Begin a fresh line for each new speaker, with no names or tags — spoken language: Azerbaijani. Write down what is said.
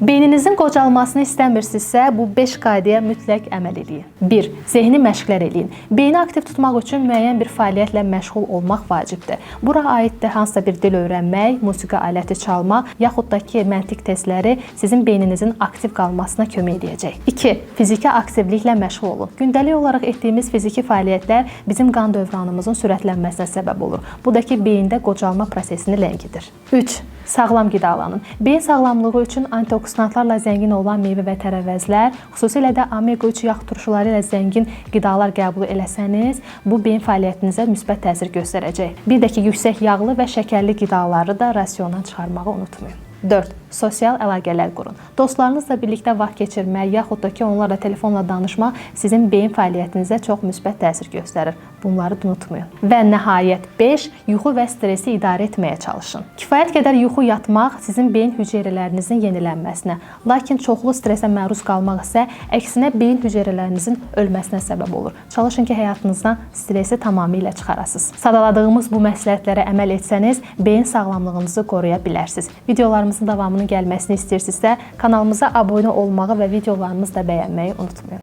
Beyninizin qocalmasını istəmirsinizsə, bu 5 qaydaya mütləq əməl eləyin. 1. Zehni məşqlər eləyin. Beyni aktiv tutmaq üçün müəyyən bir fəaliyyətlə məşğul olmaq vacibdir. Bura aiddir hansısa bir dil öyrənmək, musiqi aləti çalmaq, yaxud da ki, məntiq testləri sizin beyninizin aktiv qalmasına kömək eləyəcək. 2. Fiziki aktivliklə məşğul olun. Gündəlik olaraq etdiyimiz fiziki fəaliyyətlər bizim qan dövranımızın sürətlənməsinə səbəb olur. Bu da ki, beyində qocalma prosesini ləngidir. 3. Sağlam qidalanın. Beyin sağlamlığı üçün antioksidantlarla zəngin olan meyvə və tərəvəzlər, xüsusilə də omega-3 yağ turşuları ilə zəngin qidalar qəbul eləsəniz, bu beyin fəaliyyətinizə müsbət təsir göstərəcək. Bir də ki, yüksək yağlı və şəkərli qidaları da rasiondan çıxarmağı unutmayın. 4. Sosial əlaqələr qurun. Dostlarınızla birlikdə vaxt keçirmək, yaxud da ki, onlarla telefonla danışmaq sizin beyin fəaliyyətinizə çox müsbət təsir göstərir. Bunları da unutmayın. Və nəhayət 5. Yuxu və stresi idarə etməyə çalışın. Kifayət qədər yuxu yatmaq sizin beyin hüceyrələrinizin yenilənməsinə, lakin çoxlu stresə məruz qalmaq isə əksinə beyin hüceyrələrinizin ölməsinə səbəb olur. Çalışın ki, həyatınızdan stresi tamamilə çıxarasınız. Sadaladığımız bu məsləhətlərə əməl etsəniz, beyin sağlamlığınızı qoruya bilərsiniz. Videolarımızın davamının gəlməsini istəyirsinizsə, kanalımıza abunə olmağı və videolarımızı da bəyənməyi unutmayın.